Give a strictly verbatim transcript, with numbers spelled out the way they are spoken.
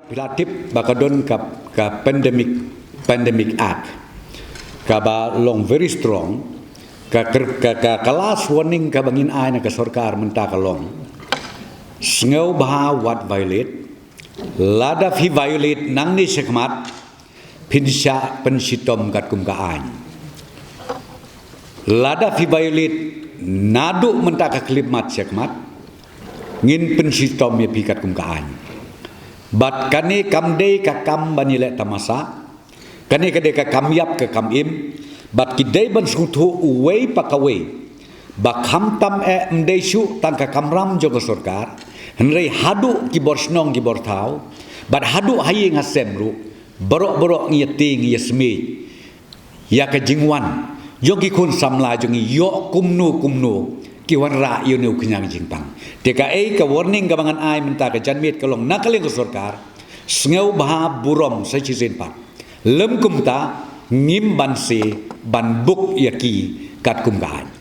Phi la tip ba ka don ka, ka pandemic, pandemic act, kaba long very strong. Ka, ka, ka, ka last warning kaba ngin ai na ka sorkar mynta ka long, sngewbha wat violate. Lada phi violate nangne shakhmat, phin shah pynshitom katkum ka aiñ. Lada phi violate naduh mynta ka khyllipmat shakhmat, ngin pynshitom ïa phi katkum ka aiñ. Bad kane kam dei ka kam ban ïaleh tamasa. Kane ka dei ka kam ïap ka kam im. Bad ki dei ban sngewthuh uwei pa kawei ba khamtam eh ym dei shuh tang ka kamram jong ka sorkar, hynrei haduh ki bor shnong ki bor thaw, bad haduh ha ïing ha sem ruh, baroh baroh ngi ïa tieng ïa smiej ïa ka jingwan jong ki khun samla jong ngi, ïoh kumno kumno ki wanrah ïa une u khñiang jingpang. Te kaei ka warning kaba ngan ai mynta ka janmiet ka long na ka liang ka sorkar, sngewbha burom sa shisien pat. Lym kumta ngim banse ban buk ïa ki katkum ka aiñ.